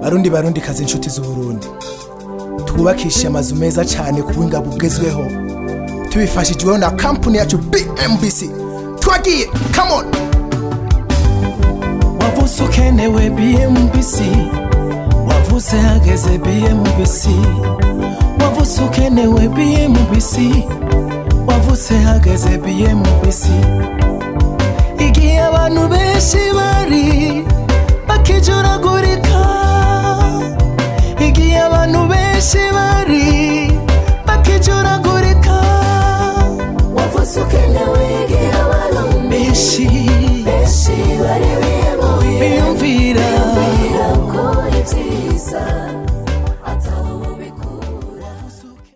Barundi, barundi kazi, inshuti z'Uburundi, twubakishe amazu meza cyane ku buhinga bugezweho tubifashijweho na kampani yacu BMBC. Twagiye, come on! Wavutse ukenewe BMBC, wavutse hageze BMBC, wavutse ukenewe BMBC, wavutse hageze BMBC. Igihe abantu benshi bari bakijuragurika, igihe abantu benshi bari